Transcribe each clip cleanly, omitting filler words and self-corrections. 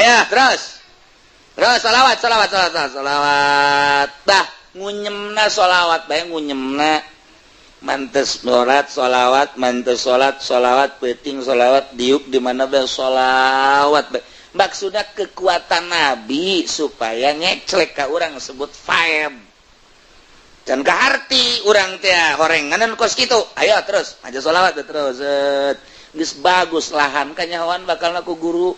Ayo terus terus, sholawat, sholawat, sholawat, sholawat. Dah ngunyemna sholawat bae, ngunyemna mantes sholat sholawat, mantes sholat sholawat, penting sholawat, diuk di mana bae sholawat bae. Maksudnya kekuatan Nabi supaya ngeclek ka urang, sebut vibe dan kaharti urang teh horenganan kos kitu. Ayo terus aja sholawat terus. Geus bagus lahan kanyahoan bakal ku guru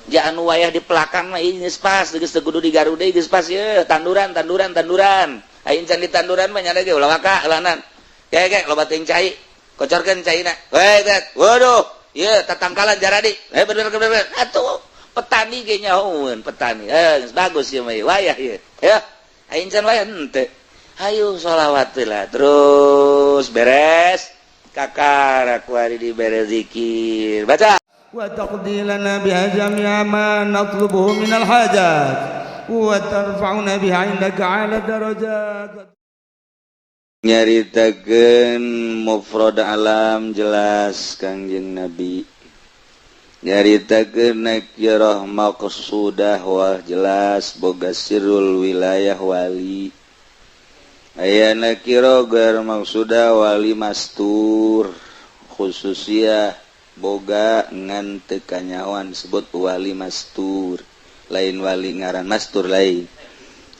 jangan wayah di pelakan mah ini pas, geus teu kudu di Garuda, geus pas ye tanduran, tanduran, tanduran. Aing can di tanduran mah nya ge ulah waka lanan kayak kayak loba teuing cai, kocorkeun caina we. Waduh, ye tatangkalan jaradi eh bener bener bener. Atuh petani ge nyahoeun petani, eh bagus ye mah wayah ye ya. Aing can wayah henteu, hayu sholawat lah terus. Beres kakara kuari dibere zikir baca. وتقضي لنا بها جميع ما نطلبه من الحاجات وترفعنا بها عندك أعلى الدرجات. Nyaritakeun mufrad alam jelas Kangjeng Nabi, nyaritakeun nakirah maqsudah wah jelas, boga sirrul wilayah wali, aya nakirah gair maqsudah wali mastur, khususiyah boga ngan teu kanyahoan, sebut wali mastur, lain wali ngaran mastur, lain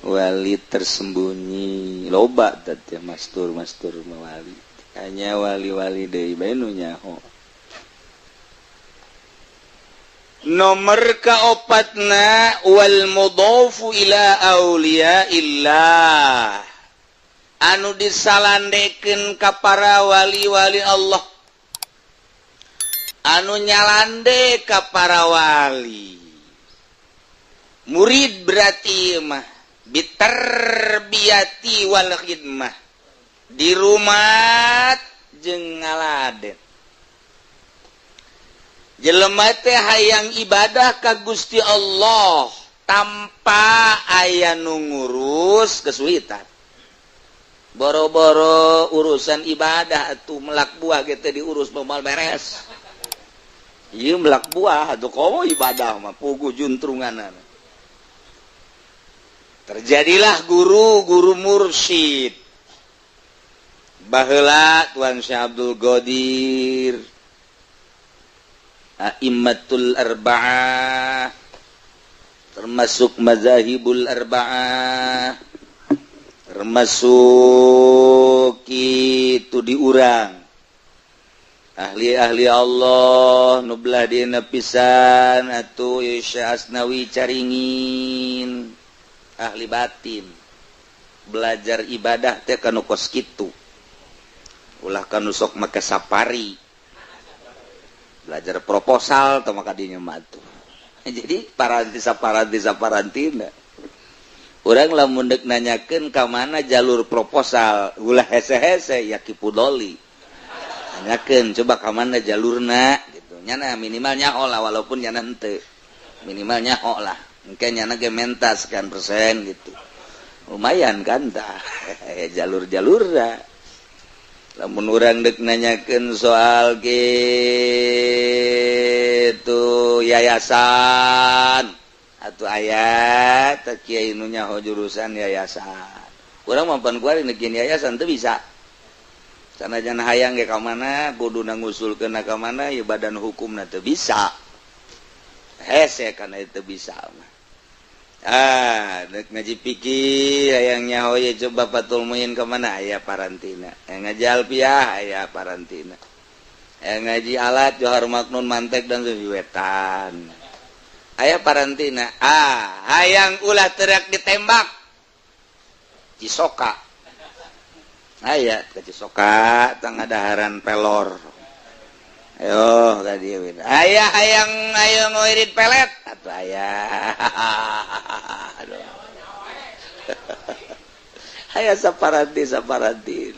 wali tersembunyi. Loba teh mastur, mastur wali hanya wali-wali deui bae nu nyaho. Nomor kaopatna, wal mudhafu ila auliya illah, anu disalandekeun ka para wali-wali Allah, anu nyalande ka para wali murid berarti mah bitarbiyati wal khidmah, di rumah jeung ngaladen. Jelema teh hayang ibadah ka Gusti Allah tanpa aya nu ngurus kesulitan. Boro-boro urusan ibadah atuh, melak buah gitu diurus moal beres. Ieu melak buah atuh, komo ibadah mah puguh juntrunganan. Terjadilah guru-guru mursyid baheula, Tuan Syekh Abdul Qadir, A'immatul Arba'ah, termasuk mazahibul arba'ah, termasuk itu diurang ahli-ahli Allah nu belah dina pisan atuh Syekh Asnawi Caringin, ahli batin. Belajar ibadah teh kanu kos kitu, ulah kanu sok make safari belajar proposal atau maka dinya mah tuh. Jadi paranti saparanti saparantina urang lamun deuk nanyakeun ka mana jalur proposal, ulah hese-hese ya Ki Pudoli, nanyakeun coba ka mana jalurna gitu. Nyana minimal nyaho lah, walaupun nyana henteu, minimal nyaho lah. Mungkin nyana ge menta sekian persen gitu, lumayan kan tah jalur-jalurna. Lamun urang dek nanyakeun soal gitu yayasan atau ayat kiai nu nyaho jurusan yayasan, urang mampan kuari nekin yayasan teu bisa. Sanajan hayang ge ka mana kudu ngusulkeun ka mana ya badan hukumna, teu bisa, hese kana itu bisa mah. Ah, dek ngaji fikih hayang nyaho ye coba Fathul Muin ka mana, aya parantina. Hayang ngaji alfiah aya parantina. Hayang ngaji alat Johar Maknun mantek dan wetan aya parantina. Ah, hayang ulah teriak ditembak, Cisoka aya ke Cisoka tengah daharan pelor. Ayo tadi aya hayang ayo ngirit pelet atau aya. Aduh. Aya saparanti saparanti.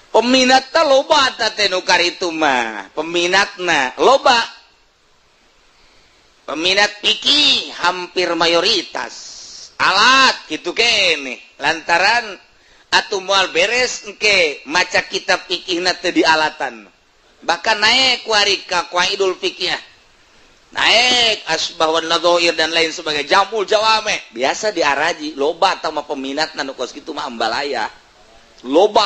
Peminatna loba teh nu itu mah, peminatna loba, peminat fikih hampir mayoritas, alat gitu kene lantaran atuh moal beres engke maca kitab fikihna teu di alatan. Bahkan naik kuari ka qawaidul fikih. Naik Asbah wan Nadhoir dan lain sebagainya, Jamul Jawame biasa diaraji loba atau mah peminat nu kos kitu mah ambalaya loba.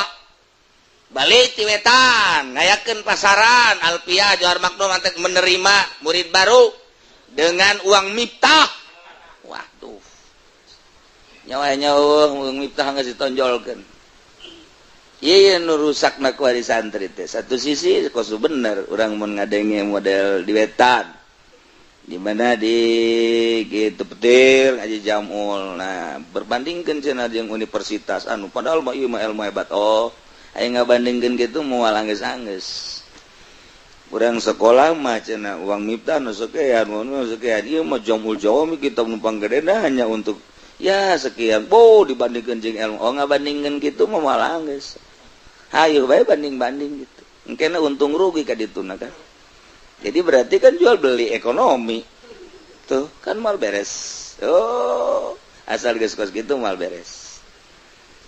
Balik ti wetan ngayakeun pasaran Alfiah Johar Makdum menerima murid baru dengan uang Miftah. Waduh, nyawa nyawa uang Miftah geus ditonjolkeun. Iya, nu rusak na ku santri teh. Satu sisi kos bener urang mun ngadenge model di wetan di mana di gitu petir ngaji Jamul. Nah, berbandingkeun cenah jeung universitas anu padahal mah ieu mah ilmu hebat. Oh, aya ngabandingkeun kitu moal anggeus-anggeus. Urang sekolah mah cenah uang Miftah nu sekian, nu sekian. Ieu mah Jamul Jawami kita numpang gedena hanya untuk ya sekian. Bo dibandingkeun jeung ilmu. Oh, ngabandingkeun kitu mah moal anggeus. Hayu bae banding-banding gitu. Engkena untung rugi ka dituna kan. Jadi berarti kan jual beli ekonomi. Tuh kan mal beres. Oh, asal geus kos gitu mal beres.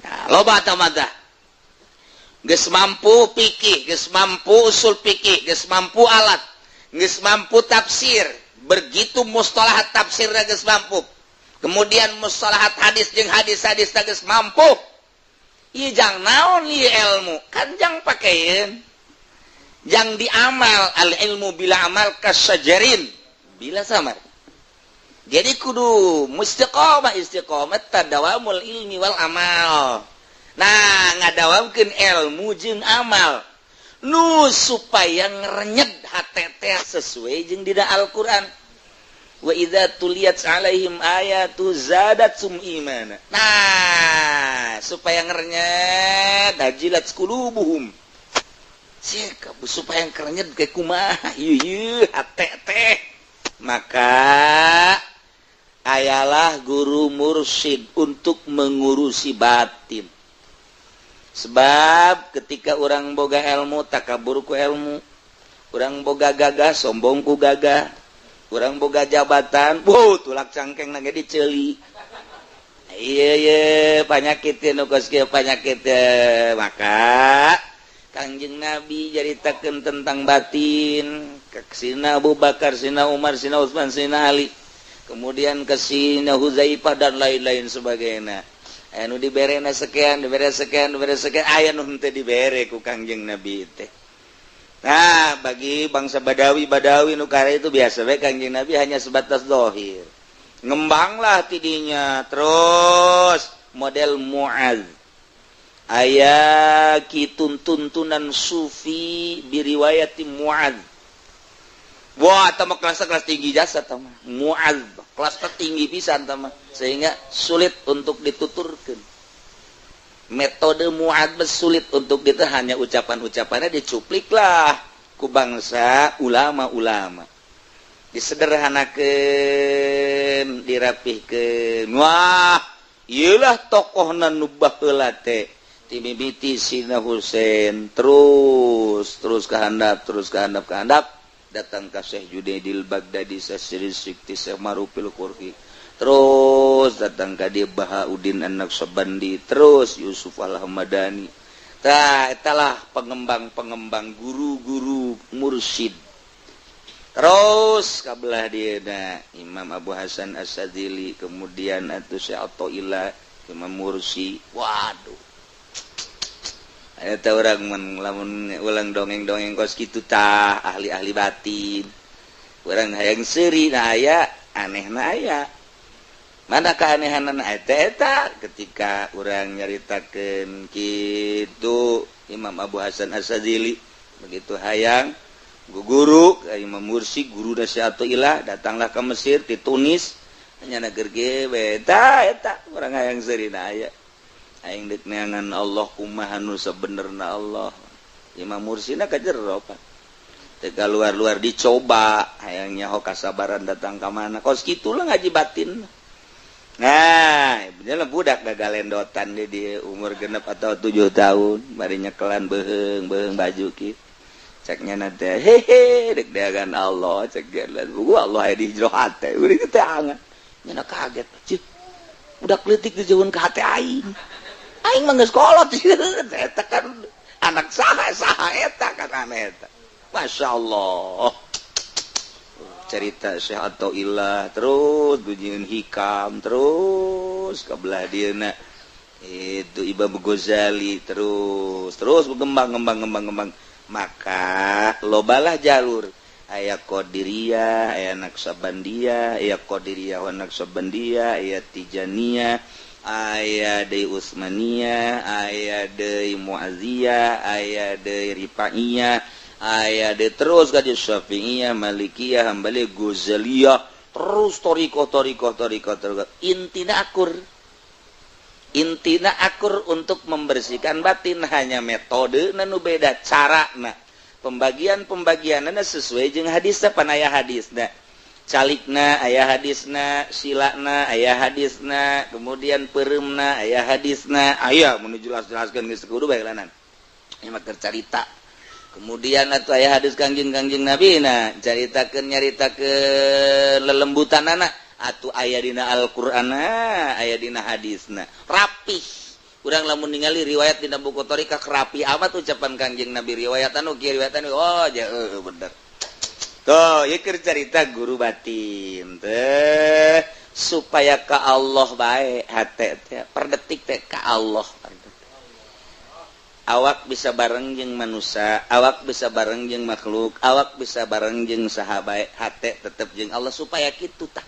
Nah, loba mata. Geus mampu pikih, geus mampu usul pikih, geus mampu alat, geus mampu tafsir. Begitu mustalahat tafsirna geus mampu. Kemudian mustalahat hadis jeung hadis-hadis geus mampu. Ieu jang naon ieu ilmu? Kan jang pakeun. Jang diamal. Al ilmu bila amal kasyajarin bila samar. Jadi kudu mustiqomah, istiqomah tadawamul ilmi wal amal. Nah, ngadawamkeun ilmu jeung amal nu supaya ngerenyet hate teh sesuai jeung dina Al-Qur'an. Wa idza tuliyat alaihim ayatu zadatsum imana. Nah, supaya ngerenyet hajilat qulubuhum. Sih, supaya ngerenyet ke kumaha ieu hate teh. Maka ayalah guru mursyid untuk mengurusi batin. Sebab ketika orang boga ilmu takabur ku ilmu, orang boga gagah sombong ku gagah, orang boga jabatan, wow tulak cangkeng nage diceli. Iya iya penyakit nu kos kieu penyakit. Maka Kangjeng Nabi caritakeun tentang batin ke sina Abu Bakar, sina Umar, sina Utsman, sina Ali, kemudian ke sina Huzaifah dan lain-lain sebagainya. Anu diberena sekian, dibere sekian, dibere sekian, aya nu henteu dibere ku Kangjeng Nabi teh. Nah, bagi bangsa Badawi-Badawi nu kare itu biasa we Kangjeng Nabi hanya sebatas zahir. Ngembanglah tidinya terus model Muaz. Aya kitun tuntunan sufi biriwayati Muaz. Wah, tama kelas-kelas tinggi jasa tama. Muaz kelas tertinggi pisan tama, sehingga sulit untuk dituturkan. Metode Muaz sulit untuk itu, hanya ucapan-ucapannya dicuplik lah ku bangsa ulama-ulama. Disederhanakeun, dirapihkeun. Wah, ieulah tokohna nu baheula teh. Timimiti Sina Husain terus terus kehandap, terus kehandap, kehandap datang ke Syekh Junaidil Baghdadi, Syekh Sikti, Syekh Marufil Qurhi, terus datang ke dia Bahauddin An-Naqsyabandi, terus Yusuf Al-Hamadani. Tah etalah pengembang-pengembang guru-guru mursyid. Terus kabelah dia na Imam Abu Hasan As-Sadzili, kemudian atuh Syekh Athaillah, Imam Mursi. Waduh, eta urang mun lamun ulang dongeng-dongeng kos kitu tah ahli-ahli batin. Urang hayang seuri na aya, anehna aya. Mana keanehanana eta eta ketika urang nyaritakeun kitu Imam Abu Hasan As-Sadzili begitu hayang guru Imam Mursi guru Syekh Athaillah datanglah ke Mesir di Tunis nya gerge eta eta urang hayang seuri na aya. Aing deuk neangan Allah kumaha nu sabenerna Allah. Imam Mursina ka jero Pak. Teu luar-luar dicoba hayang nyaho kasabaran datang ka mana. Kos kitulah ngaji batin. Nah, bener budak gagalendotan di umur 6 atau 7 tahun bari nyekelan beuheung-beuheung baju kieu. Ceknya nanti hehe dek deangan Allah cek dia gua Allah aya di jero hate. Urang teh angan. Nya kaget. Cih. Budak leutik dijauheun ka hate aing. Aing mah geus kolot eta kan anak saha saha eta kan aneh eta. Masya Allah. Cerita Syekh Athaillah terus dujieun Hikam, terus ka belah dieuna itu Imam Ghazali, terus terus berkembang, ngembang, ngembang, ngembang. Maka lobalah jalur, aya Qadiriyah, aya Naqsyabandiyah, aya Qadiriyah wa Naqsyabandiyah, aya Tijaniyah, aya deui Utsmaniyah, aya deui Muazziyah, aya deui Rifaiyah, aya deui terus ka Syafi'iyah, Malikiyah, Hambali, Ghazaliyah, terus toriko, toriko, toriko, toriko. Intina akur, intina akur untuk membersihkan batin, hanya metode nu beda, cara. Nah, pembagian-pembagianana sesuai jeung hadis. Pan aya hadisna, calikna aya hadisna, silana aya hadisna, kemudian pereumna aya hadisna. Aya mun jelas-jelaskeun geus kudu bae lanan, ieu mah carita. Kemudian atuh aya hadis Kangjeng-kangjeng Nabi na caritakeun, nyaritakeun lelembutanana, atuh aya dina Al-Qur'ana, aya dina hadisna, rapih. Urang lamun ningali riwayat dina buku torikah, rapi amat ucapan Kangjeng Nabi, riwayat anu kieu, riwayat anu, oh ja, bener tuh. Ieu keur carita guru batin teh supaya ka Allah bae hate teh, per detik teh ka Allah. Awak bisa bareng jeung manusia, awak bisa bareng jeung makhluk, awak bisa bareng jeung saha bae, hate tetep jeung Allah, supaya kitu tah.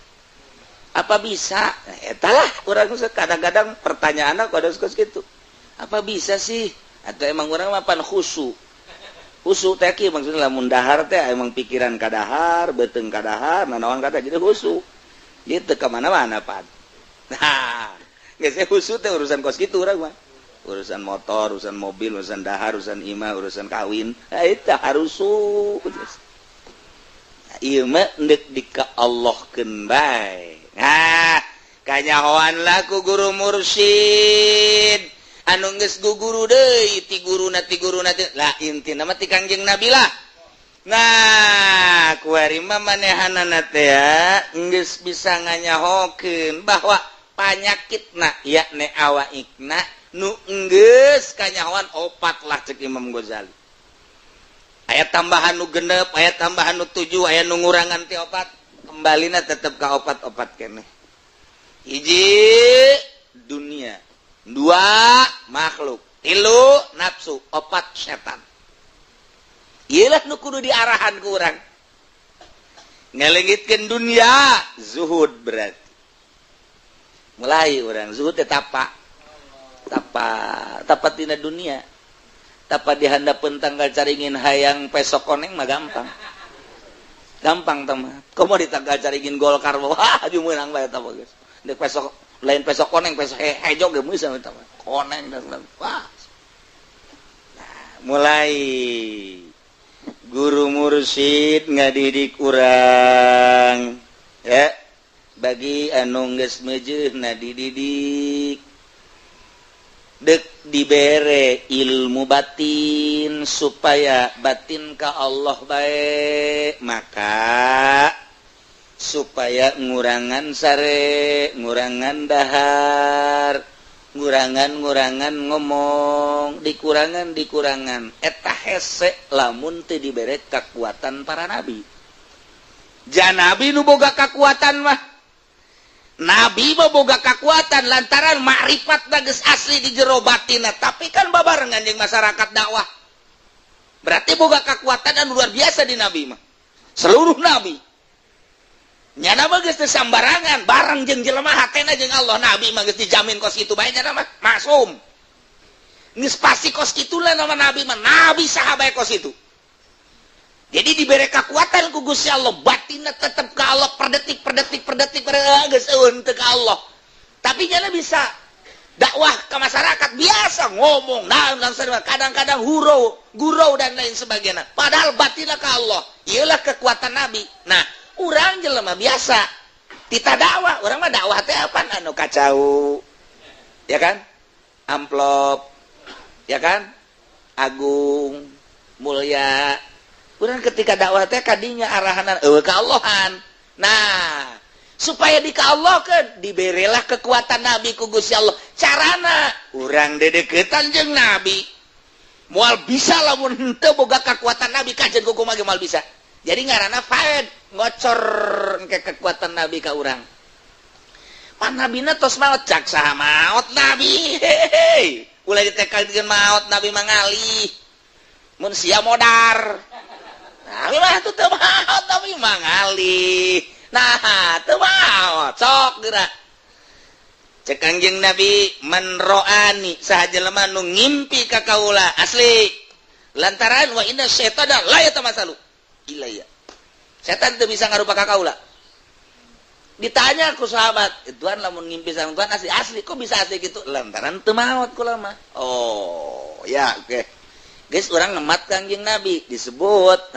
Apa bisa? Eta lah urang kadang-kadang pertanyaan aku ada kos gitu, apa bisa sih? Atau emang urang mah pan khusu khusu teh kieu maksudnya, lamun dahar teh emang pikiran kadahar, beuteung kadahar, nanaon kata, jadi khusu gitu ke mana-mana pan. Nah, geus khusu teh urusan kos kitu urang mah, urusan motor, urusan mobil, urusan dahar, urusan imah, urusan kawin. Nah, itu harus. Ieu mah endek di ka Allahkeun bae. Nah, kanyahoan lah ku guru mursyid anu geus guguru deui ti guruna, ti guruna, ti lah, intina mah ti Kangjeng Nabi lah. Nah, kuari mah manehanana teh geus bisa nganyahokeun bahwa panyakitna yakni awaikna nu geus kanyahoan opat lah cek Imam Ghazali. Aya tambahan nu 6, aya tambahan nu 7, aya nu ngurangan ti opat, kembalina tetep ka opat-opat keneh. Hiji dunia, dua makhluk, tilu nafsu, opat setan. Iyalah nu kudu diarahan ku urang ngalengitkeun dunia, zuhud. Berarti mulai urang zuhud teh tapa tapa tapa tina dunia, tapa di handapeun tangkal caringin. Hayang pesok koneng mah gampang, gampang teman. Komo di tangkal caringin Golkar, wah, aju meunang bae eta mah geus. Dek pesok lain pesok koneng, pesok hejo ge bisa eta mah. Koneng dan wah. Nah, mulai guru mursyid ngadidik urang ya, bagi anu geus meujeuhna dididik dek dibere ilmu batin supaya batin ka Allah bae, maka supaya ngurangan sare, ngurangan dahar, ngurangan-ngurangan ngomong, dikurangan dikurangan. Eta hese lamun teu dibere kekuatan para nabi. Ja nabi nu boga kekuatan mah, nabi mah boga kekuatan lantaran makrifat geus asli di jero batinna, tapi kan babarengan jeung masyarakat dakwah. Berarti boga kekuatan anu luar biasa di nabi mah. Seluruh nabi nyana mah geus teu sambarangan bareng jeung jelema, hatena jeung Allah. Nabi mah geus dijamin kos kitu bae, nyana mah maksum, geus pasti kos kitu lah nama nabi mah. Nabi saha bae kos itu. Jadi diberi kekuatan ku Gusti Allah, batinna tetep ke Allah per detik, per detik, per detik, per detik, geus eueun teu ka Allah. Tapi nyana bisa dakwah ke masyarakat, biasa ngomong, nah, kadang-kadang hurau, gurau dan lain sebagainya. Padahal batinna ke Allah. Iyalah kekuatan nabi. Nah, urang jelema biasa tita dakwah, urang mah dakwah teh apa anu kacau. Ya kan? Amplop. Ya kan? Agung, mulia. Urang ketika dakwah teh kadinya arahanan eueuh ka Allahan. Nah, supaya di ka Allah kan diberilah kekuatan nabi ku Gusti Allah. Carana urang dedeketan jeung nabi. Moal bisa lamun henteu boga kekuatan nabi, kajen kumaha ge moal bisa. Jadi ngaranna faed ngocor ke kekuatan Nabi ka urang. Pan nabina tos maot cak saha maot Nabi. Hehehe. Ulah ditekadkeun maot Nabi mangalih. Mun sia modar. Nabi mah teu maot tapi mangalih. Nah, teu maot sok geura. Cek Kangjeng Nabi man ro'ani saha jelema nu ngimpi ka kaula asli lantaran wa inna syaitana la yatamatsalu ilayya. Setan teu bisa ngarupa ka kaula. Ditanya ku sahabat, "Tuhan lamun ngimpi sareng Tuhan asli asli kok bisa asli gitu?" Lantaran teu maot kula mah. Oh, ya oke. Okay. Guys, urang ngemat Kangjeng Nabi disebut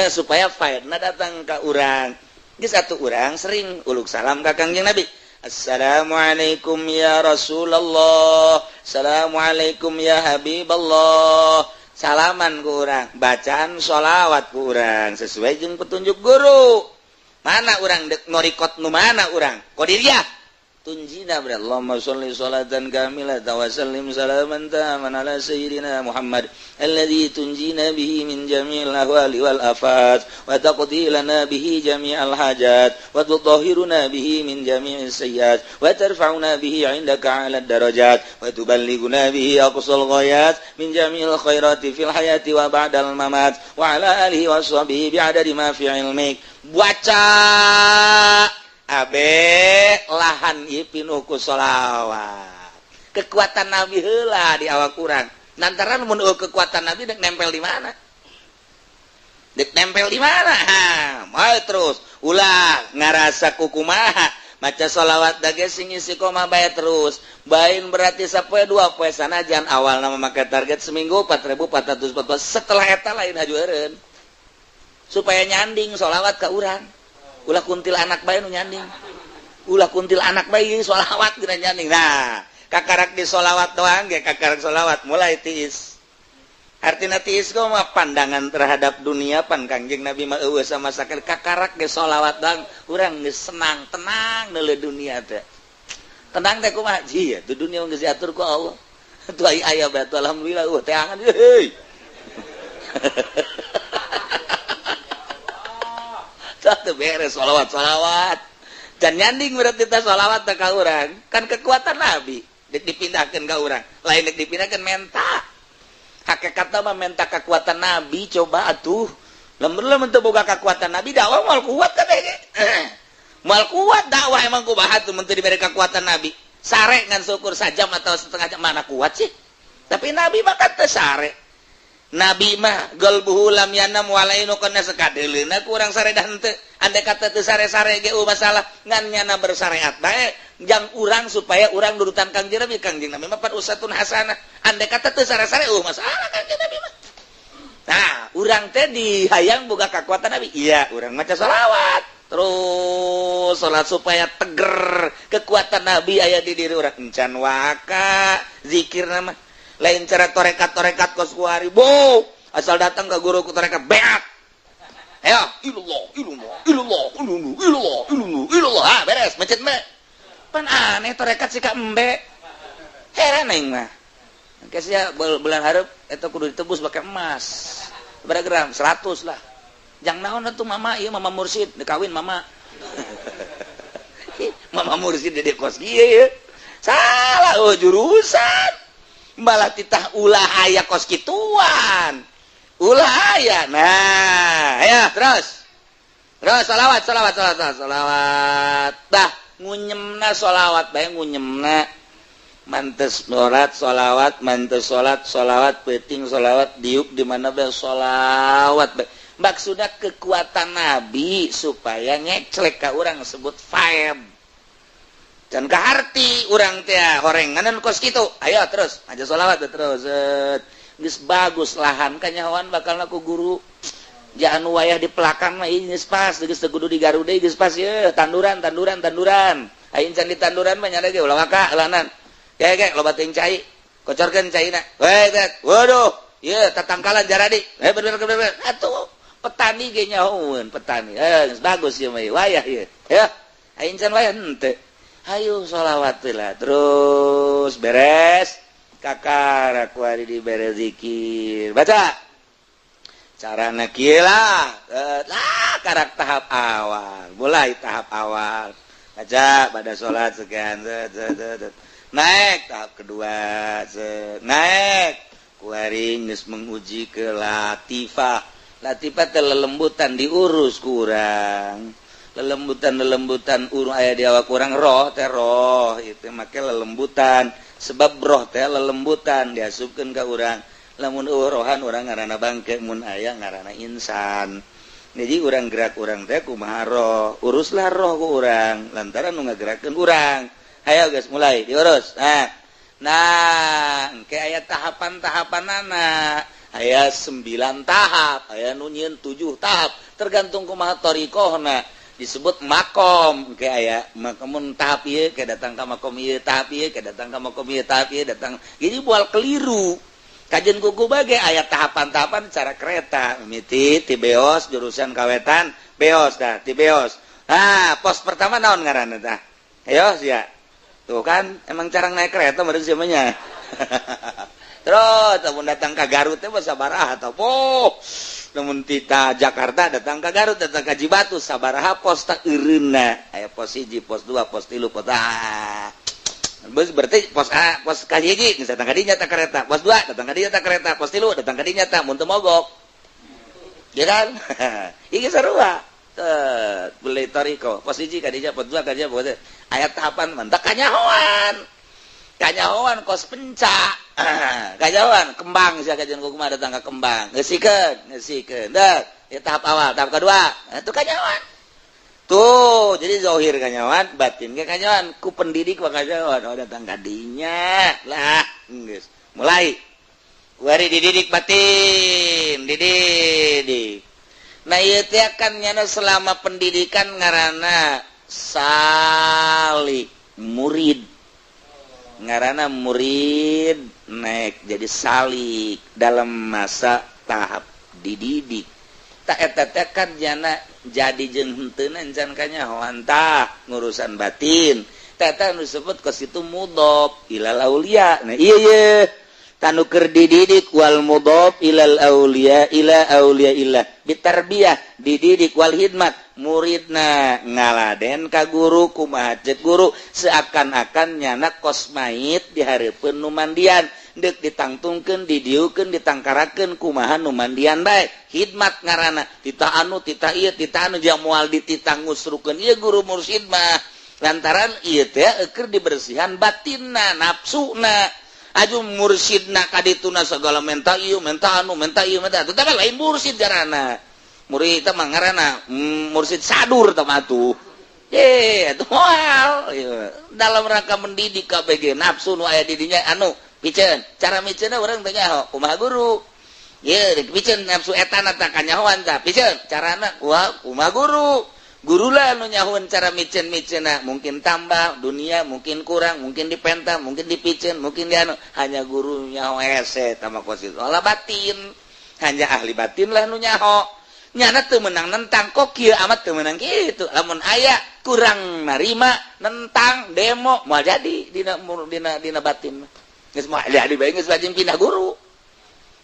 supaya faedna datang ka urang. Geus atuh urang sering uluk salam ka Kangjeng Nabi. Assalamualaikum ya Rasulullah, assalamualaikum ya Habiballah. Salaman ku urang, bacaan sholawat ku urang sesuai jeung petunjuk guru. Mana urang dek ngorikot nu mana urang? Qadiriyah. Tunjina ber Allahumma sholli sholatan kamilatan wa sallim salaman taman ala sayyidina Muhammad alladzi tunjina bihi min jami'il ahwali wal afat wa taqdi lana bihi jami'al hajat wa tutahhiruna bihi min jami'is sayyiat wa tarfa'una bihi 'indaka 'ala darajat wa tuballighuna bihi aqsal ghayat min jami'il khairati fil hayati wa ba'dal mamat wa ala alihi wa sahbihi bi'adadi ma fi 'ilmik. Baca abe lahan ieu pinuh ku sholawat. Kekuatan Nabi heula di awak urang. Lantaran mun kekuatan Nabi dek nempel di mana? Dek nempel di mana? Ha, moal terus ulah ngarasa kukumaha. Maca sholawat dage sing istiqomah bae terus. Bain berarti sapoe dua poe sanajan awalna make target seminggu 4444 setelah eta lain haju eureun. Supaya nyanding sholawat ka urang. Ulah kuntil anak bae nu nyanding. Ulah kuntil anak bae sholawat geuna nyanding. Nah, kakarak di sholawat doang ge kakarak sholawat mulai tiis. Artina tiis mah pandangan terhadap dunia pan Kangjeng Nabi mah eueuh sama sakali kakarak ge sholawat doang urang geus senang tenang neuleuh dunia teh. Tenang teh kumaha? Ji, tuh dunia geus diatur ku Allah. Tuh aya bae tuh alhamdulillah eueuh teangan heuy. Satu beres sholawat sholawat dan nyanding berarti kita sholawat ka urang kan kekuatan Nabi dek dipindahkan ke urang lain dek dipindahkan menta hakikatna mah menta kekuatan Nabi coba atuh lamun teu boga kekuatan Nabi dakwah moal kuat kabeh ge moal kuat dakwah emang kumaha tuh mun teu dibere kekuatan Nabi sare ngan syukur sajam atau setengah jam mana kuat sih tapi Nabi mah kan teu sare Nabi mah galbuhu lam yanam walainu kana sekadeuleuna ku urang saredah henteu andai kata teu sare-sare ge masalah ngan nyana bersyariat bae jang urang supaya urang nurutan Kangjeng Nabi. Kangjeng Nabi mah pan usatun hasanah andai kata teu sare-sare masalah Kangjeng Nabi mah. Nah, urang teh dihayang boga kekuatan Nabi. Iya, urang maca sholawat terus salat supaya teger kekuatan Nabi aya di diri urang. Encan waka zikir nama lain cara torekat-torekat kos kuari bo asal datang ke guru ku torekat beak ayo ilallah ilallah ilallah ilallah ilallah ilallah ilallah ah beres mencet me pan aneh torekat sika embe heran aing mah engke sia bulan hareup eta kudu ditebus pakai emas berapa gram 100 lah jang naon atuh mama ieu mama mursid dikawin mama mama mursid di kos kieu ye salah oh jurusan malah titah ulah aya kos kituan ulah aya. Nah ya terus terus sholawat sholawat sholawat sholawat dah ngunyemna sholawat bae ngunyemna mantes sholat sholawat mantes sholat sholawat peuting sholawat diuk di mana bae sholawat bae maksudna kekuatan Nabi supaya ngeclek ka urang sebut faed. Dan kaharti urang teh horenganan kos kitu. Ayo terus aja sholawat terus. Geus bagus lahan kanyahoan bakal ku guru. Jangan wayah di pelakang mah ieu geus pas, geus teu kudu di Garuda geus pas ye tanduran tanduran tanduran. Aing can di tanduran mah nya ge ulah waka eulanan. Ge ge loba teuing cai. Kocorkeun caina. We teh. Waduh, ieu tatangkalan jaradi. Eh bener bener. Atuh petani ge nyahoeun petani. Eh geus bagus ieu mah wayah ieu. Ya. Aing can wayah henteu. Ayo sholawat lah terus beres kakar aku hari dibere zikir baca Carana kieu lah, lah karak tahap awal, mulai tahap awal. Baca pada sholat sekian, naik tahap kedua, naik. Kuari geus menguji ke latifah. Latifah teh lelembutan diurus kurang. Lelembutan-lelembutan urang aya di awak urang roh teh roh itu make lelembutan. Sebab roh teh lelembutan diasupkeun ka urang. Lamun eueuh rohan urang ngaranna bangke, mun aya ngaranna insan. Jadi urang gerak urang teh kumaha roh, uruslah roh ku urang lantaran nu ngagerakeun urang. Hayo geus mulai diurus. Nah, nah engke aya tahapan-tahapanana. Aya 9 tahap, aya nu nyieun 7 tahap, tergantung kumaha thariqahna. Disebut makom, engke aya makomun tahap ieu ke datang ka makom ieu, tahap ieu ke datang ka makom ieu, tahap ieu datang. Jadi bual keliru. Kajian kuku bagai ayat tahapan-tahapan cara kereta mimiti ti beos jurusan kawetan beos dah ti beos. Ah, pos pertama naon ngaranna tah? Ayo sia. Tuh kan emang cara naik kereta meureun sia mah nya. Terus lamun datang ka Garut teh sabaraha tah? Oh, lamun tita Jakarta datang ka Garut datang ka Cibatu sabaraha pos tah eureunna. Aya pos 1, pos 2, pos 3, pos ah. Berarti pos A, pos ka hiji geus datang ka dinya tah kereta, pos 2 datang ka dinya tah kereta, pos 3 datang ka dinya tah mun teu mogok. Ya kan? Ieu sarua. Teu beli tariko, pos 1 ka dinya, pos 2 ka dinya, pos aya tahapan mantak kanyahoan. Kanyahoan kos pencak. Kanyahoan kembang sia kajian kumaha datang ka kembang. Geusikeun, geusikeun. Dah, ya tahap awal, tahap kedua. Nah, itu kanyahoan. Tuh, jadi zohir kanyawan, batin ke kanyawan, ku pendidik mah kanyawan, oh datang kadinya lah, geus. Mulai. Kuari dididik batin, dididik. Nah, ieu teh kan nyana selama pendidikan ngaranna salik, murid. Ngaranna murid naik jadi salik dalam masa tahap dididik. Tak eta teh kan jana jadi jeung henteu encan kanyahoan tah ngurusan batin. Teta nu disebut ke situ mudhof ilal aulia. Nah iya ye tanu keur dididik wal mudhof ilal aulia ila aulia illa bitarbiyah dididik wal hidmat muridna ngaladen ka guru kumaha ceuk guru seakan-akan nyana kos mait di hareupeun nu mandian deuk ditangtungkeun didiukeun ditangkarakeun kumaha nu mandian bae hidmat ngaranna titah anu titah ieu titah anu jang moal dititah ngusrukeun ieu guru mursyid mah lantaran ieu teh eueuh dibersihan batinna nafsuna aju mursyidna kadituna segala menta ieu menta anu menta ieu menta anu teh lain mursyid ngaranna murid teh mah ngaranna mursyid sadur teh mah atuh. Ye atuh moal dalam rangka mendidik KBG nafsu nu aya di dinya anu piceun cara miceunna urang teh nyaho kumaha guru ye piceun nafsu etana tah kanyahoan tah piceun carana kumaha guru gurulah nu nyahoan cara miceun-miceunna mungkin tambah dunia mungkin kurang mungkin dipenta mungkin dipiceun mungkin dianu hanya guru nyaho hese tah mah kos kitu olah batin hanya ahli batin lah nu nyaho nyana teu meunang nentang kok kieu amat teu meunang kitu lamun aya kurang narima nentang demo moal jadi dina dina dina batin geus moal jadi bae geus wajib pindah guru.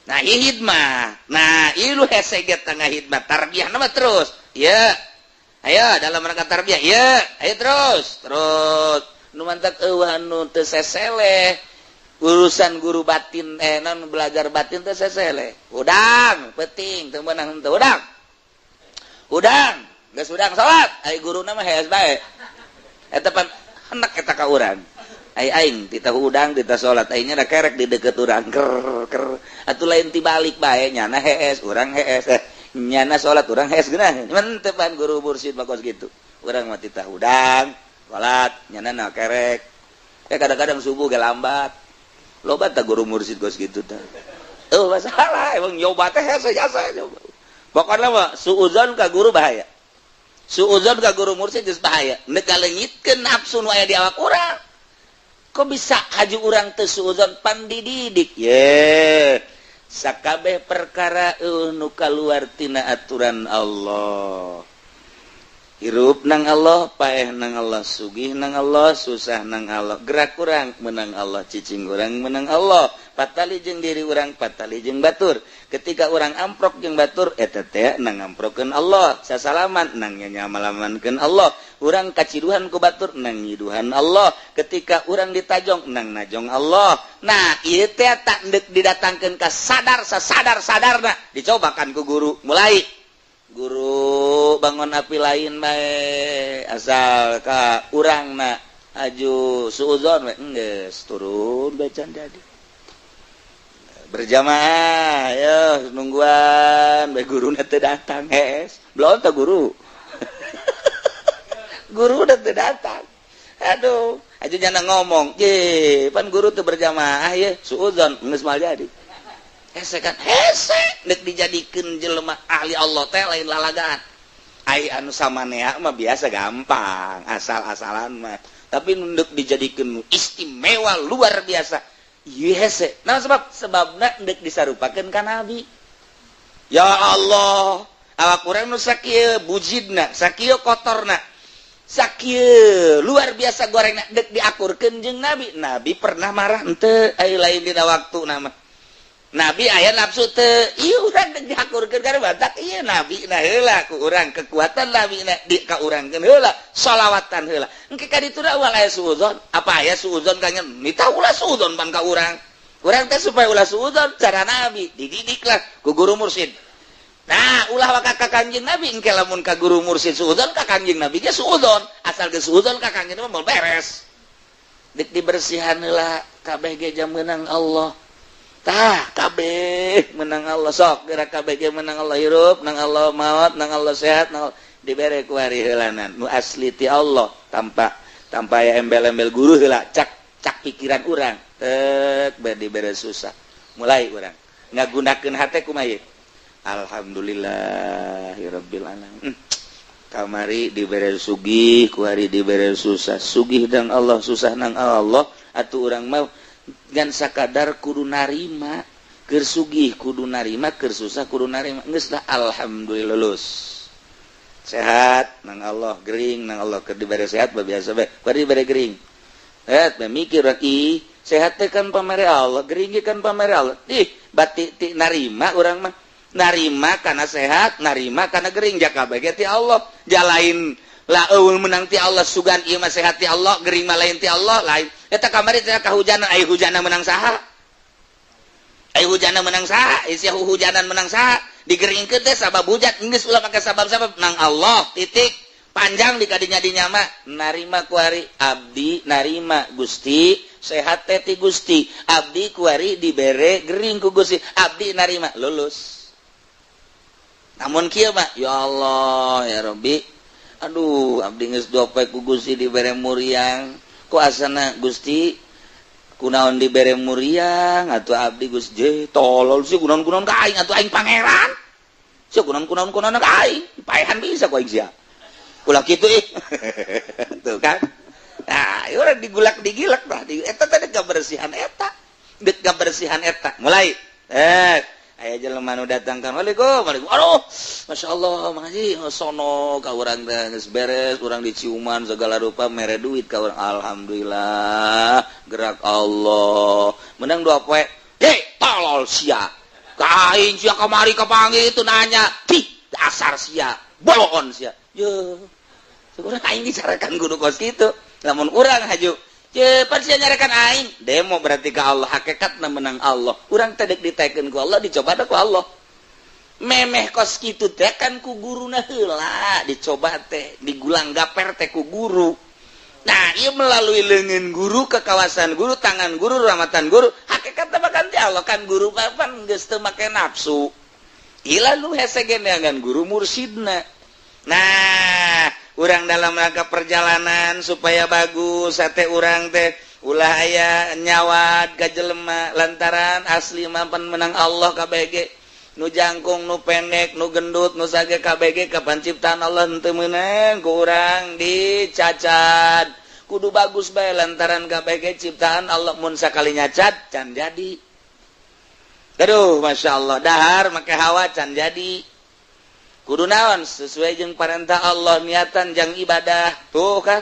Nah ieu hidmah. Nah ieu lu hese ge tengah hidmah tarbiyah mah terus ya ayo dalam rangka tarbiyah ya ayo terus terus nu mantak eueuh anu teu seseleh urusan guru batin non belajar batin teu seseleh udang penting teu meunang teu udang udang geus udang salat ai guruna mah hees bae eta pan hendak eta ka urang ai aing titah udang titah salat aing nya da kerek di deukeut urang ker ker atuh lain tibalik bae nyana hees urang hees nyana salat urang hees geunah mun teu pan guru mursyid mah kos kitu urang mah titah udang salat nyana na kerek kadang-kadang subuh ge lambat loba tah guru mursyid kos kitu tah eueuh masalah emang nyoba teh hese jasa nyoba pokokna mah suuzon ka guru bahaya suuzon ka guru mursyid geus bahaya neuk ngaleungitkeun nafsu nu aya di awak urang kok bisa haji urang teu suuzon pan dididik ye sakabeh perkara nu kaluar tina aturan Allah. Hirup nang Allah, paeh nang Allah, sugih nang Allah, susah nang Allah, gerak kurang menang Allah, cicing kurang menang Allah, patali jeung diri urang, patali jeung batur. Ketika urang amprok jeung batur, eta teh nang ngamprokeun Allah, sasalaman nang nyamalamankeun Allah, urang kaciduhan ku batur nang nyiduhan Allah, ketika urang ditajong nang najong Allah. Nah, ieu teh tak deuk didatangkeun ka sadar sasadar-sadarna, dicobakan ku guru. Mulai guru bangun api lain bae asal ka urang na aju suuzon we geus turun bae can jadi berjamaah yo nungguan bae guruna teu datang hees belum teh guru guru udah teu datang aduh aju nyana ngomong ye pan guru teu berjamaah ye suuzon geus mal jadi hese kan hese nek dijadikeun jelema ahli Allah teh lain lalagaan ai anu samanea mah biasa gampang asal-asalan mah tapi ndek dijadikeun istimewa luar biasa ieu hese nah sebab sebabna ndek disarupakeun ka nabi ya Allah awak urang nu sakieu bujidna sakieu kotorna sakieu luar biasa gorengna ndek diakurkeun jeung nabi. Nabi pernah marah henteu ai lain dina waktuna mah Nabi aya nafsu teu ieu urang diakurkeun kana batak ieu nabi na heula ku urang kekuatan nabi na di ka urangkeun heula sholawatan heula engke ka ditu da ulah aya suudzon apa aya suudzon ka nya mita ulah suudzon pan ka urang urang teh supaya ulah suudzon cara nabi dididiklah ku guru mursyid. Nah ulah waka ka kanjeng nabi engke lamun ka guru mursyid suudzon ka kanjeng nabi ge suudzon asal ge suudzon ka kanjeng mah beres dik dibersihan heula kabeh ge jam meunang Allah. Tah kabeh menang Allah sok gerak kabeh ge menang Allah hirup nang Allah maut nang Allah sehat nang Allah dibere ku hari heulanan nu asli ti Allah tanpa tanpa aya embel-embel guru heula cak cak pikiran urang tek bae dibere susah mulai urang ngagunakeun hate kumaha ieu alhamdulillahirabbil alamin kamari dibere sugih ku hari dibere susah sugih nang Allah susah nang Allah atuh urang mah ngan sakadar kudu narima keur sugih kudu narima keur susah kudu narima geus lah alhamdulillah lulus sehat nang Allah gering nang Allah keur dibere sehat biasa bae keur dibere gering sehat bae mikir ih sehat teh kan pamere Allah gering kan pamere Allah ih bati ti narima urang mah narima kana sehat narima kana gering jaka bae ti Allah jalain la eueul menang ti Allah sugan ieu mah sehat ti Allah gering mah lain ti Allah lain eta kamari teh kahujanan ai hujana menang saha ai hujana menang saha isi hujanan menang saha digeringkeun teh sabab hujan geus ulah make sabab-sabab nang Allah titik panjang di kadinya dinya mah narima kuari abdi narima Gusti sehat teh ti Gusti abdi kuari dibere gering ku Gusti abdi narima lulus namun kieu mah ya Allah ya Rabbi aduh abdi geus dua poe ku Gusti dibere muriang ku asana Gusti kunaon dibere muriang atuh abdi Gusti tolol sih kunaon-kunaon ka aing atuh aing pangeran sih kunaon-kunaon ka aing dipaehan bisa ku aing sia ulah kitu ih tuh kan nah ieu urang digulak digilak tah eta teh kabersihan eta deuk kabersihan eta mulai aya jelema nu datang kan waalaikum waalaikum aduh masyaallah Mang Haji sono ka urang teh geus beres urang diciuman segala rupa mere duit ka urang alhamdulillah gerak Allah menang dua poe hei tolol sia ka aing sia kamari kapanggih itu nanya ih dasar sia bolon sia ye urang aing dicarekan kudu kos kitu lamun urang haju cepat sia nyarekan aing demo berarti ka Allah hakikatna menang Allah urang teh dek ditekeun ku Allah dicoba ku Allah memeh kos kitu teh kan ku guruna heula dicoba teh digulang gaper teh ku guru nah ieu melalui leungeun guru ke kawasan guru tangan guru rahmatan guru hakikatna mah kan ti Allah kan guru pan geus teu make nafsu ilah lu hese ge neangan guru mursidna nah urang dalam rangka perjalanan supaya bagus sate urang teh ulah aya nyawat ka jelema lantaran asli mampan menang Allah KBG nu jangkung nu pendek nu gendut nu sage KBG kapan ciptaan Allah henteu meunang ku urang dicacat kudu bagus bae lantaran KBG ciptaan Allah mun sakali nyacat can jadi aduh Masya Allah dahar make hawa can jadi Kudu naon sesuai jeung parentah Allah niatan jang ibadah tuh kan.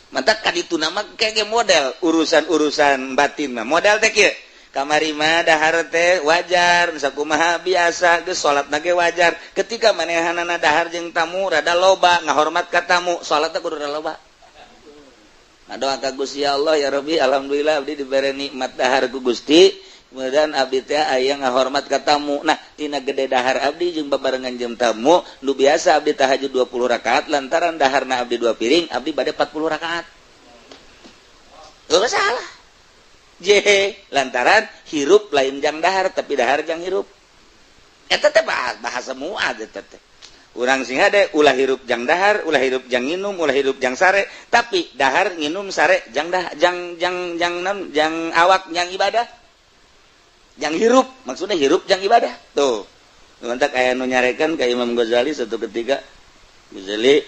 Mantak ka ditu nama kege model urusan-urusan batin mah. Model teh kieu. Kamari mah dahar teh wajar, sakumaha biasa geus salatna ge wajar. Ketika manehanana dahar jeung tamu rada loba, ngahormat ka tamu, salatna kudu rada loba. Ngadoa ka Gusti Allah ya Rabbi, alhamdulillah abdi dibere nikmat dahar ku Gusti. Kemudian abdi teh aya ngahormat ka tamu. Nah, tina gede dahar abdi jeung babarengan jeung tamu, nu biasa abdi tahajud 20 rakaat lantaran daharna abdi 2 piring, abdi bade 40 rakaat. Eueuh salah. Je, lantaran hirup lain jang dahar tapi dahar jang hirup. Eta teh bahasa muad eta teh. Urang sing hade ulah hirup jang dahar, ulah hirup jang nginum, ulah hirup jang sare, tapi dahar nginum sare jang dah jang jang jang nam jang awak jang ibadah. Jang hirup, maksudnya hirup jang ibadah. Tuh. Mantak aya nu nyarekan ka Imam Ghazali suatu ketika Ghazali,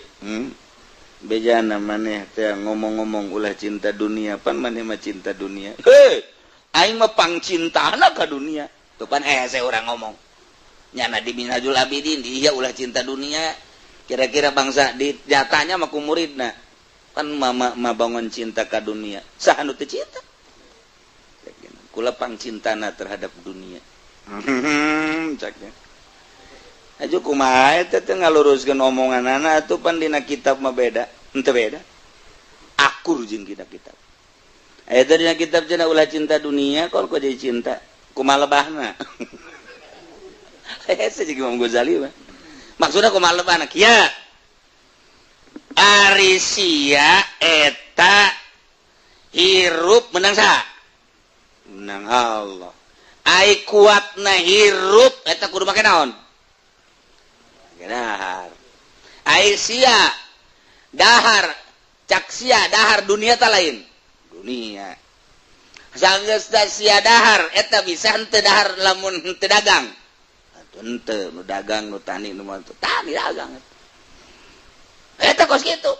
bejana maneh teh ngomong-ngomong ulah cinta dunia, pan maneh mah cinta dunia. Hei, aing mah pangcintana ka dunia. Tuh pan hese urang ngomong. Nyana di Minhajul Abidin di ieu ulah cinta dunia. Kira-kira bangsa di jatanya mah ku muridna. Pan mama mah bangun cinta ka dunia. Saha nu teu cinta? Kula pangcintana terhadap dunia. Caknya. Aju kumaha eta teh ngaluruskeun omonganana atuh pan dina kitab mah beda. Henteu beda. Akur jeung dina kitab. Eta dina kitab cenah ulah cinta dunia, kok jadi cinta? Kumaha lebahna? Hese jeung Imam Ghazali mah. Maksudna kumaha lebahna? Kieu. Ari sia eta hirup menang saha? Menang Allah. Ai kuatna hirup eta kudu make naon? Dahar. Ai sia dahar cak sia dahar dunia ta lain? Dunia. Sanggeus sia dahar eta bisa henteu dahar lamun henteu dagang. Atuh henteu nu dagang nu tani nu mah tani dagang. Eta kos kitu.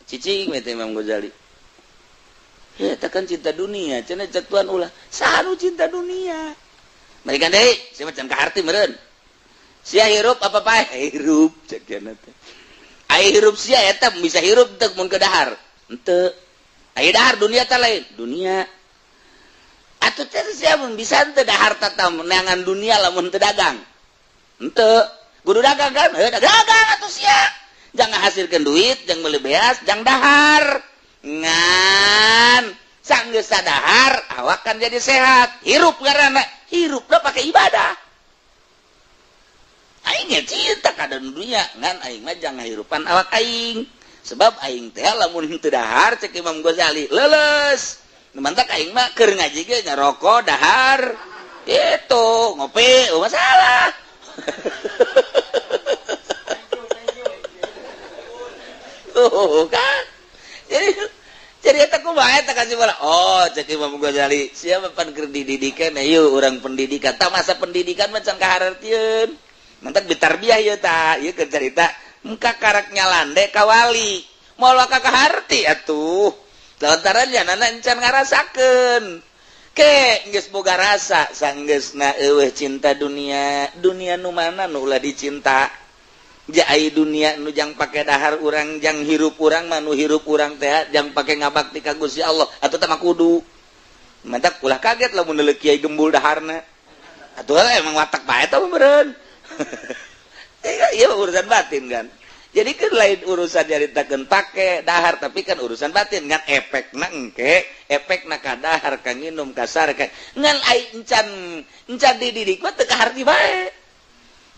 Cicing we teh Imam Ghazali. Eta kan cinta dunia, cenah cek tuan ulah. Saha nu cinta dunia? Mereka deui, sia macam kaharti meureun. Sia hirup apa pae? Hirup cek cenah teh. Ai hirup sia eta bisa hirup teu mun ke dahar. Henteu. Ai dahar dunia teh lain, dunia. Atuh teh sia mun bisa henteu dahar tatam neangan dunia lamun teu dagang. Henteu. Kudu dagang kan? Heuh dagang atuh sia. Jangan hasilkeun duit, jangan meuli beas, jangan dahar. Ngan sanggeus dahar awak kan jadi sehat. Hirup karena hirup lah pakai ibadah. Aing ge cinta ka dunia, ngan aing mah jangan hirupan awak aing. Sebab aing teh lamun henteu dahar cek Imam Ghazali leuleus. Nu mantak aing mah keur ngaji ge ngaroko dahar. Itu ngopi, oh masalah. Tuh kan. Jadi eta kumaha eta kasih bola. Oh, cek Imam Ghazali, siapa pan keur dididikan ayo urang pendidikan. Tah masa pendidikan mah can kahartieun. Mantak bitarbiah ieu tah, ieu keur carita engka karak nyalande ka wali. Moal ka kaharti atuh. Lantaran nyanana encan ngarasakeun. Ke geus boga rasa sanggeusna eueuh cinta dunia, dunia nu mana nu ulah dicinta. Jai dunia nu jang pake dahar urang jang hirup urang mah nu hirup urang teh jang pake ngabakti ka Gusti Allah atuh teh mah kudu. Mantak ulah kaget lamun deuleu kiai gembul daharna. Atuh emang watak bae tah meureun. Iya urusan batin kan. Jadi kan lain urusan nyaritakeun pake dahar tapi kan urusan batin ngan efekna engke efekna ka dahar ka nginum ka sare ka ngan ai encan encan dididik mah teu kaharti bae.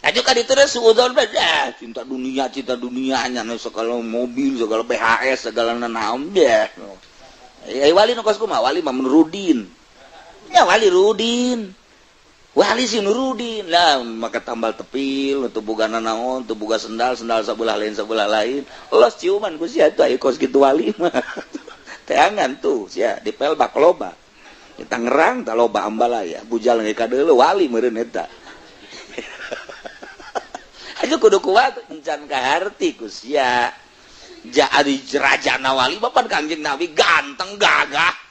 Aju ka ditu teh suudzon bae cinta dunia nya segala mobil segala BHS segala nanaon deh. Ai wali nu kos kumaha wali mah Nurudin. Nya wali Rudin. Wali si Nurudin lah maka tambal tepil teu boga nanaon teu boga sendal sendal sabelah lain los ciuman ku sia tuh aya kos kitu wali mah. Teangan tuh sia dipel bak loba. Di Tangerang tah loba ambalaya bujal ge kadeuleu wali meureun eta. Aja kudu kuat encan kaharti ku sia. Jadi rajana wali bapan Kangjeng Nabi ganteng gagah.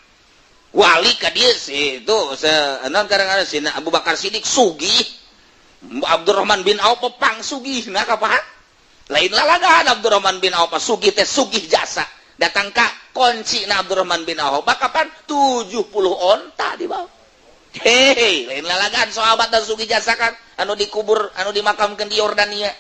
Wali ka dieu sih itu non kadang-kadang si Abu Bakar Siddiq sugih. Abdurrahman bin Auf pangsugihna kapahan lain lalagaan Abdurrahman bin Auf sugih teh sugih jasa datang ka kunci na Abdurrahman bin Auf kapan 70 onta di bawah. Hei, lain lalagaan sahabat dan sugih jasa kan anu dikubur anu dimakamkeun di Yordania.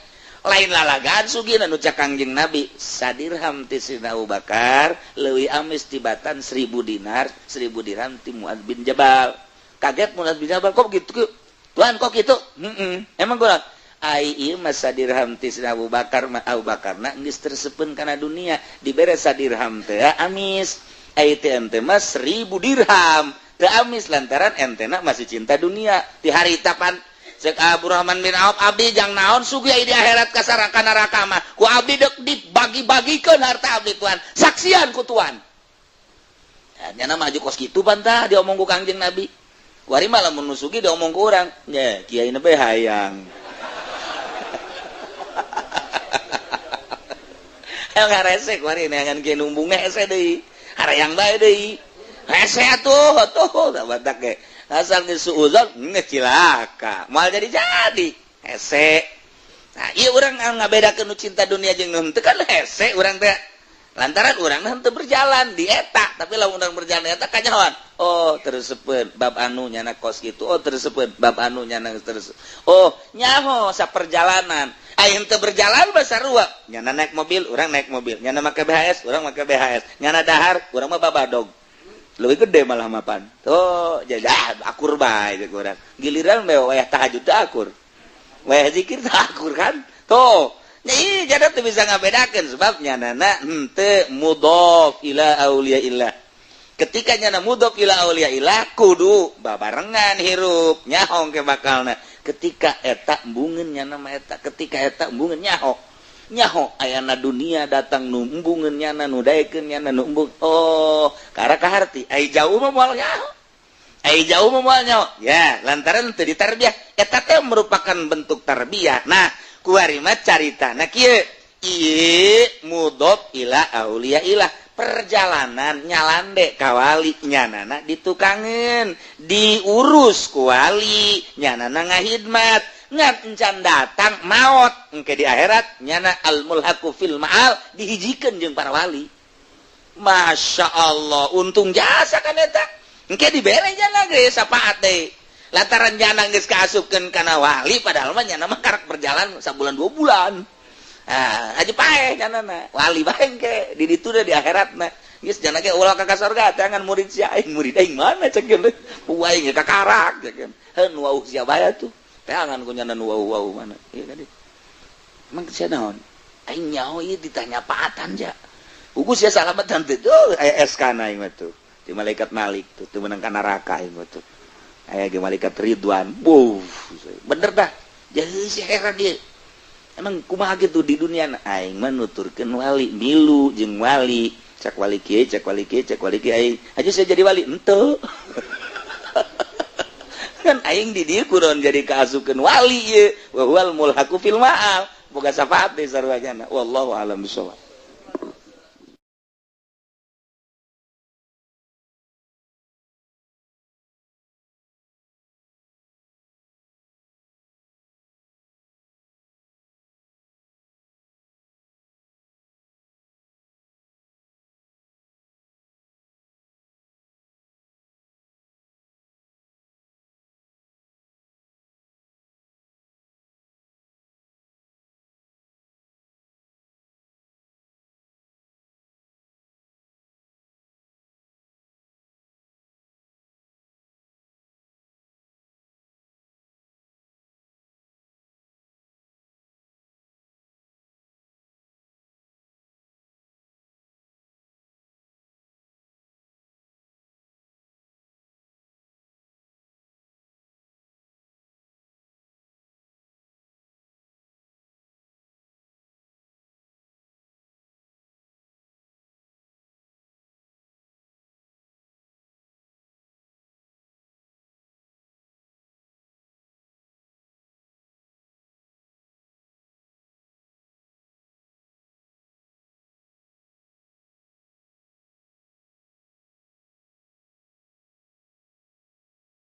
Lain lalagaan sugih anu cak Kangjeng Nabi sadirham ti Sidna Abu Bakar leuwih amis tibatan 1000 dinar 1000 dirham ti Muad bin Jabal. Kaget Muad bin Jabal kok gitu Tuhan kok gitu? Emang kurang ai ieu mah sadirham ti Sidna Abu Bakar mah Abu Bakarna geus tersepeun kana dunia dibere sadirham teh amis ai teh ente mah 1000 dirham teu amis lantaran entena masih cinta dunia di hari tapan cek Abdurrahman bin Auf abdi jang naon sugih di akhirat kasaraka neraka mah ku abdi deuk dibagi-bagikeun harta abdi Tuhan saksian ku Tuhan. Nyana maju kos kitu bantah diomong ku Kangjeng Nabi kuari mah lamun nu sugih diomong ku urang nya kiai na bae hayang. Ayo ngarese kuari neangan kiai numbungna hese deui harayang bae deui hese atuh tuh tak batak ge asal geus suudzon geus cilaka moal jadi hese. Nah ieu urang ngabedakeun nu cinta dunia jeung nu henteu kan hese urang teh lantaran urang mah henteu berjalan di eta tapi lamun urang berjalan di eta kanyahoan oh tersepeun bab anu nyana kos kitu oh tersepeun bab anu nyana terus oh nyaho saperjalanan ai henteu berjalan mah sarua nyana naik mobil urang naik mobil nyana make BHS urang make BHS nyana dahar urang mah babadog lebih gede malah mapan tuh jadi akur bae jeung urang giliran bae wayah tahajud teh akur wayah zikir teh akur kan tuh nya jadi teu bisa ngabedakeun sebab nyanana henteu mudhof ila auliyaillah ketika nyana mudhof ila auliyaillah kudu babarengan hirup nyaho ke bakalna ketika eta embungeun nyana mah eta ketika eta embungeun nyaho nyaho ayana dunia datang nu embungeun nyana nu daekeun nyana nu embung oh karena kaharti ai jauh mah moal nyaho ai jauh mah moal nyaho ya lantaran teu ditarbiyah eta teh merupakan bentuk tarbiyah. Nah kuari mah caritana kieu ieu mudhof ila auliyaillah perjalanan nyalande ka wali nyanana ditukangeun diurus ku wali nyanana ngahidmat ngan encan datang maot engke di akhirat nyana al mulhaqu fil ma'al dihijikeun jeung para wali. Masya Allah untung jasa kan eta engke dibere jana ge sapaat deui lantaran jana geus kaasupkeun kana wali padahal mah nyana mah karak berjalan sabulan 2 bulan ah aja paeh janana wali bae engke di ditu di akhiratna geus jana ge ulah ka surga tangan murid sia aing murid aing mana cek geun aing ka karak cek heuh nu wauh sia bae atuh teangan ku nyana nu wauh-wauh mana ieu tadi emang sia naon aing nyaho ieu ditanya paatan ja ugu sia salamatan teh tuh aya SK na aing mah tuh di malaikat Malik tuh teu meunang ka neraka aing mah tuh aya ge malaikat Ridwan wuh bener dah jadi si heran ieu emang kumaha kitu di dunia aing mah nuturkeun wali milu jeung wali cak wali kieu cak wali kieu cak wali kieu aing aja saya jadi wali henteu kan aing di dieu kuron jadi kaasukeun wali ieu wa huwal mulhaqu fil ma'al boga syafaat deui sarua jana wallahu a'lam bishawab.